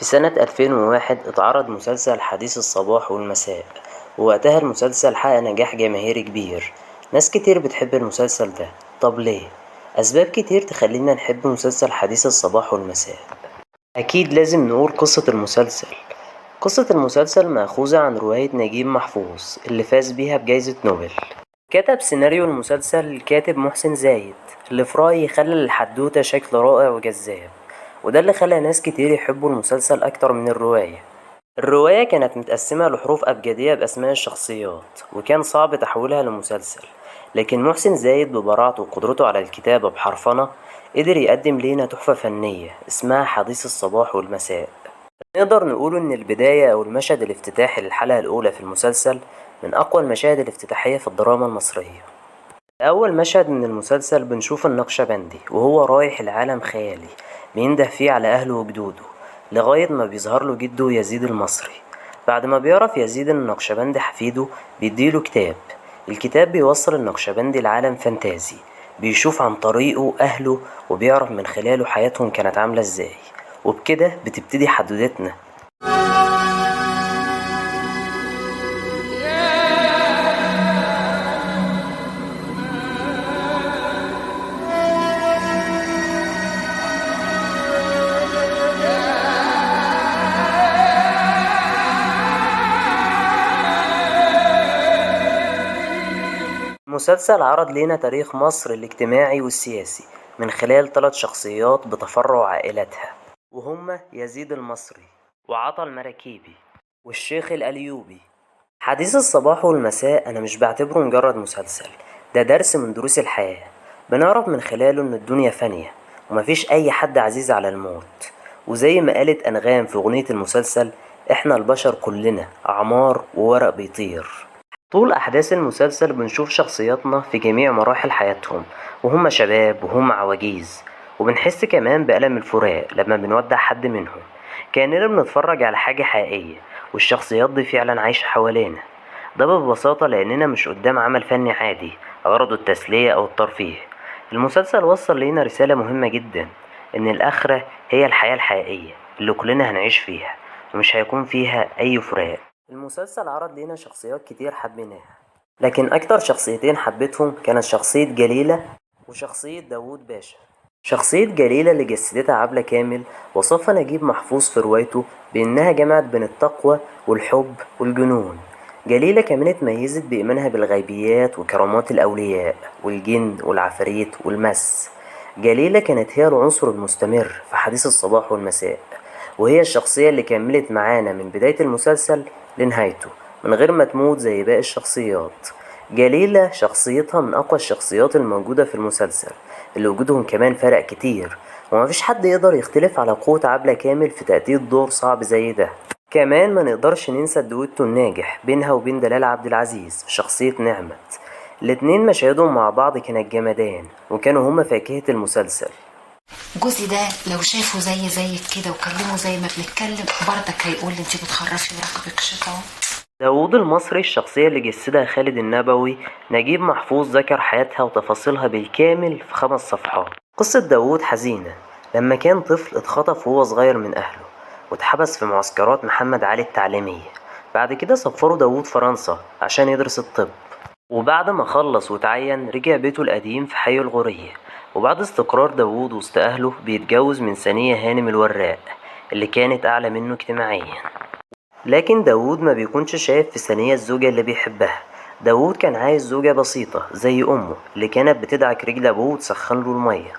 في سنة 2001 اتعرض مسلسل حديث الصباح والمساء، ووقتها المسلسل حقق نجاح جماهيري كبير. ناس كتير بتحب المسلسل ده، طب ليه؟ أسباب كتير تخلينا نحب مسلسل حديث الصباح والمساء. أكيد لازم نقول قصة المسلسل. قصة المسلسل مأخوذة عن رواية نجيب محفوظ اللي فاز بيها بجايزة نوبل. كتب سيناريو المسلسل الكاتب محسن زايد، اللي في رأيي خلى للحدوتة شكل رائع وجذاب، وده اللي خلى ناس كتير يحبوا المسلسل أكتر من الرواية. الرواية كانت متقسمة لحروف أبجدية بأسماء الشخصيات، وكان صعب تحويلها لمسلسل، لكن محسن زايد ببراعته وقدرته على الكتابة بحرفنة قدر يقدم لينا تحفة فنية اسمها حديث الصباح والمساء. نقدر نقول إن البداية أو المشهد الافتتاحي للحلقة الأولى في المسلسل من أقوى المشاهد الافتتاحية في الدراما المصرية. أول مشهد من المسلسل بنشوف النقشبندي وهو رايح العالم خيالي بينده فيه على أهله وجدوده، لغاية ما بيظهر له جده يزيد المصري. بعد ما بيعرف يزيد إن النقشبندي حفيده بيديله كتاب. الكتاب بيوصل النقشبندي لعالم فانتازي، بيشوف عن طريقه أهله وبيعرف من خلاله حياتهم كانت عاملة ازاي، وبكده بتبتدي حدوتتنا. المسلسل عرض لنا تاريخ مصر الاجتماعي والسياسي من خلال 3 شخصيات بتفرع عائلتها، وهما يزيد المصري وعطا المراكيبي والشيخ الأليوبي. حديث الصباح والمساء أنا مش بعتبره مجرد مسلسل، ده درس من دروس الحياة، بنعرف من خلاله إن الدنيا فانية ومفيش أي حد عزيز على الموت. وزي ما قالت أنغام في أغنية المسلسل، إحنا البشر كلنا أعمار وورق بيطير. طول أحداث المسلسل بنشوف شخصياتنا في جميع مراحل حياتهم، وهم شباب وهم عواجيز، وبنحس كمان بألم الفراق لما بنودع حد منهم، كأننا بنتفرج على حاجة حقيقية والشخصيات دي فعلا عايشة حوالينا. ده ببساطة لأننا مش قدام عمل فني عادي غرضه التسلية أو الترفيه. المسلسل وصل لنا رسالة مهمة جدا، إن الآخرة هي الحياة الحقيقية اللي كلنا هنعيش فيها ومش هيكون فيها أي فراق. المسلسل عرض لنا شخصيات كتير حبيناها، لكن أكتر شخصيتين حبيتهم كانت شخصية جليلة وشخصية داوود باشا. شخصية جليلة اللي جسدتها عبلة كامل وصفها نجيب محفوظ في روايته بأنها جمعت بين التقوى والحب والجنون. جليلة كمان اتميزت بإيمانها بالغيبيات وكرامات الأولياء والجن والعفاريت والمس. جليلة كانت هي العنصر المستمر في حديث الصباح والمساء، وهي الشخصية اللي كملت معانا من بداية المسلسل لنهايته من غير ما تموت زي باقي الشخصيات. جليلة شخصيتها من أقوى الشخصيات الموجودة في المسلسل، اللي وجودهم كمان فرق كتير، ومفيش حد يقدر يختلف على قوة عبلة كامل في تأدية دور صعب زي ده. كمان ما نقدرش ننسى الدويتو الناجح بينها وبين دلال عبد العزيز في شخصية نعمت. الاتنين مشاهدهم مع بعض كانت جمدان، وكانوا هما فاكهة المسلسل. جوزي ده لو شافه زي زيك كده وكلمه زي ما بنتكلم برضك هيقول انت بتخرفي وراكبك شيطان. داوود المصري الشخصية اللي جسدها خالد النبوي، نجيب محفوظ ذكر حياتها وتفاصيلها بالكامل في 5 صفحات. قصة داوود حزينة، لما كان طفل اتخطف وهو صغير من أهله واتحبس في معسكرات محمد علي التعليمية. بعد كده سفروا داوود فرنسا عشان يدرس الطب، وبعد ما خلص وتعين رجع بيته القديم في حي الغورية. وبعد استقرار داوود وسط أهله بيتجوز من سنية هانم الوراق اللي كانت أعلى منه اجتماعيا. لكن داوود ما بيكونش شايف في سنية الزوجة اللي بيحبها. داوود كان عايز زوجة بسيطة زي أمه اللي كانت بتدعك رجل أبوه وتسخن له المية.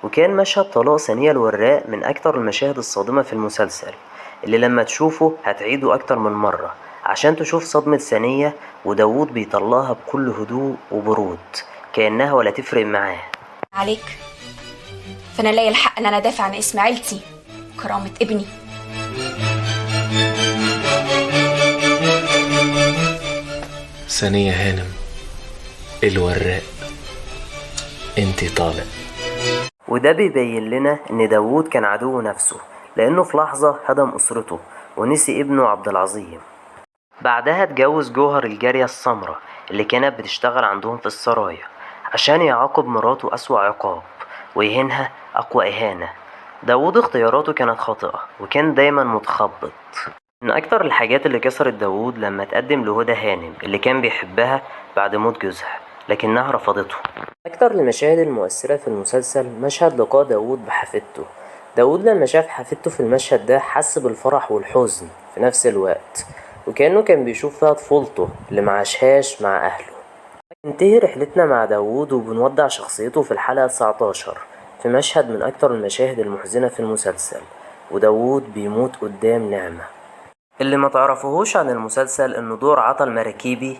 وكان مشهد طلاق سنية الوراق من أكتر المشاهد الصادمة في المسلسل، اللي لما تشوفه هتعيده أكتر من مرة عشان تشوف صدمة سنية وداوود بيطلقها بكل هدوء وبرود كأنها ولا تفرق معاه. عليك، فأنا لاقي الحق إن أنا أدافع عن اسم عيلتي وكرامة ابني. سنية هانم الوراق، انتي طالق. وده بيبين لنا إن داوود كان عدو نفسه، لأنه في لحظة هدم أسرته ونسي ابنه عبد العظيم. بعدها اتجوز جوهر الجارية السمراء اللي كانت بتشتغل عندهم في السرايا عشان يعاقب مراته أسوأ عقاب ويهينها أقوى إهانة. داوود اختياراته كانت خاطئة وكان دايما متخبط. من أكتر الحاجات اللي كسرت داوود لما تقدم لهدى هانم اللي كان بيحبها بعد موت جوزها، لكنها رفضته. أكتر المشاهد المؤثرة في المسلسل مشهد لقاء داوود بحفيدته. داوود لما شاف حفيدته في المشهد ده حس بالفرح والحزن في نفس الوقت، وكأنه كان بيشوف فيها طفولته اللي معاشهاش مع أهله. انتهي رحلتنا مع داوود وبنودع شخصيته في الحلقة 19 في مشهد من أكتر المشاهد المحزنة في المسلسل، وداوود بيموت قدام نعمة. اللي ما تعرفوهوش عن المسلسل إن دور عطا المراكيبي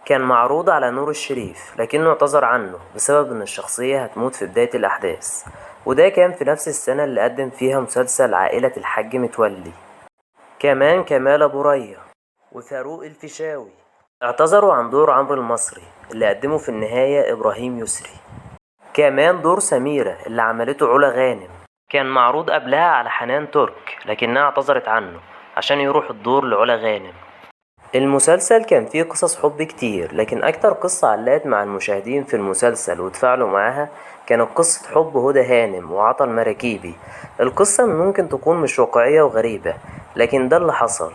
كان معروض على نور الشريف، لكنه اعتذر عنه بسبب إن الشخصية هتموت في بداية الأحداث، وده كان في نفس السنة اللي قدم فيها مسلسل عائلة الحاج متولي. كمان كمال أبو ريا وفاروق الفيشاوي اعتذروا عن دور عمرو المصري اللي قدمه في النهاية إبراهيم يسري. كمان دور سميرة اللي عملته علا غانم كان معروض قبلها على حنان ترك، لكنها اعتذرت عنه عشان يروح الدور لعلا غانم. المسلسل كان فيه قصص حب كتير، لكن أكتر قصة علقت مع المشاهدين في المسلسل وتفاعلوا معاها كانت قصة حب هدى هانم وعطا المراكيبي. القصة ممكن تكون مش واقعية وغريبة، لكن ده اللي حصل.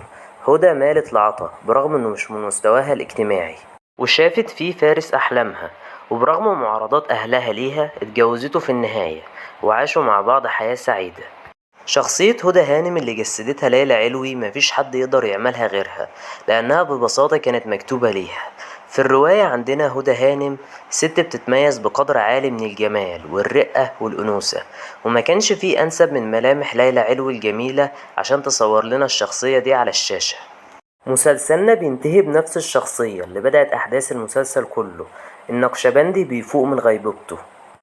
هدى مالت لعطا برغم انه مش من مستواها الاجتماعي، وشافت فيه فارس أحلامها، وبرغم معارضات أهلها ليها اتجوزته في النهاية وعاشوا مع بعض حياة سعيدة. شخصية هدى هانم اللي جسدتها ليلى علوي مفيش حد يقدر يعملها غيرها، لأنها ببساطة كانت مكتوبة ليها. في الرواية عندنا هدى هانم ست بتتميز بقدر عالي من الجمال والرقة والأنوثة، وما كانش فيه أنسب من ملامح ليلى علوي الجميلة عشان تصور لنا الشخصية دي على الشاشة. مسلسلنا بينتهي بنفس الشخصية اللي بدأت أحداث المسلسل كله، النقشبندي بيفوق من غيبوبته،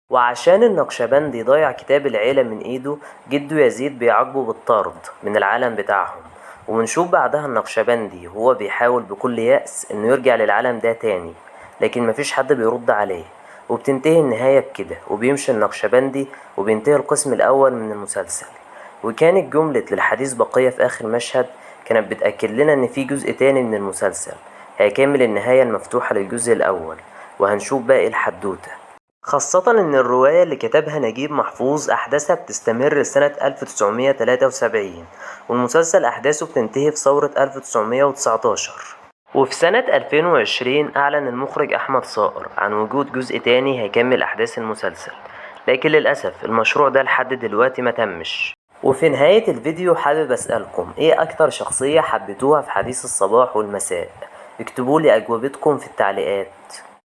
وعشان النقشبندي ضيع كتاب العيلة من ايده جده يزيد بيعاقبه بالطرد من العالم بتاعهم. وبنشوف بعدها النقشبندي وهو بيحاول بكل يأس انه يرجع للعالم ده تاني، لكن مفيش حد بيرد عليه، وبتنتهي النهاية بكده، وبيمشي النقشبندي وبينتهي القسم الأول من المسلسل. وكانت جملة للحديث بقية في آخر مشهد كانت بتأكد لنا إن في جزء تاني من المسلسل هيكمل النهاية المفتوحة للجزء الأول، وهنشوف باقي الحدوتة. خاصة إن الرواية اللي كتبها نجيب محفوظ أحداثها بتستمر لسنة 1973، والمسلسل أحداثه بتنتهي في ثورة 1919. وفي سنة 2020 أعلن المخرج أحمد صقر عن وجود جزء تاني هيكمل أحداث المسلسل، لكن للأسف المشروع ده لحد دلوقتي ما تمش. وفي نهاية الفيديو حابب أسألكم إيه أكتر شخصية حبيتوها في حديث الصباح والمساء؟ اكتبولي أجوبتكم في التعليقات.